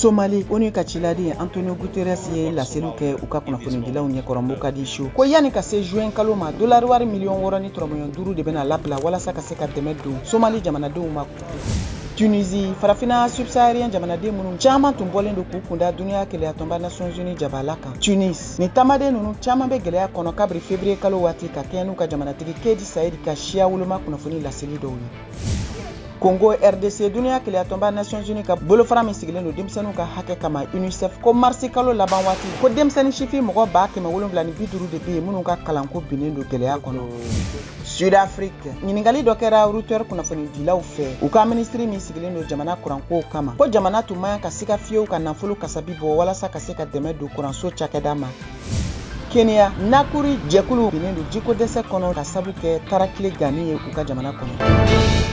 Somali, ONU ka ciladen Antonio Guterres ye laseliw kɛ u ka kunnafonidilaw ɲɛkɔrɔ Mogadishu ko yanni ka se juin kalo ma, dolari wari miliyɔn 6 ni tɔrɔmɔɲɔ 5 de bɛna labila walasa ka se ka dɛmɛ don Somali jamanadenw ma. Tunisie, Farafina subsaharien jamanaden minnu caman tun bɔlen don k'u kunda duniya kelenyatɔnba Nations Unies jabala kan Tunis, nin taamaden ninnu caman bɛ gɛlɛya kɔnɔ kabiri février kalo waati, ka kɛɲɛ n'u ka jamanatigi Kais Saied ka siya woloma kunnafoni laseli dɔw ye. Congo RDC, duniya kelenyatɔnba Nations Unies ka bolofara min sigilen don denmisɛnninw ka hakɛ kama UNICEF ko marisi kalo laban waati ko denmisɛnnin sifin mɔgɔ 750,000 de bɛ yen minnu ka kalanko binnen don gɛlɛya kɔnɔ. Sud Afrique, ɲininkali dɔ kɛra Reuters kunnafonidilaw fɛ u ka minisiri min sigilen don jamana kurankow kama ko jamana tun man ka siga fiyewu ka nafolo kasabi bɔ walasa ka se ka dɛmɛ don kuranso cakɛda ma. Kenya, Nakuru jɛkulu binnen don jiko dɛsɛ kɔnɔ ka sabu kɛ tarakile ganni ye u ka jamana kɔnɔ.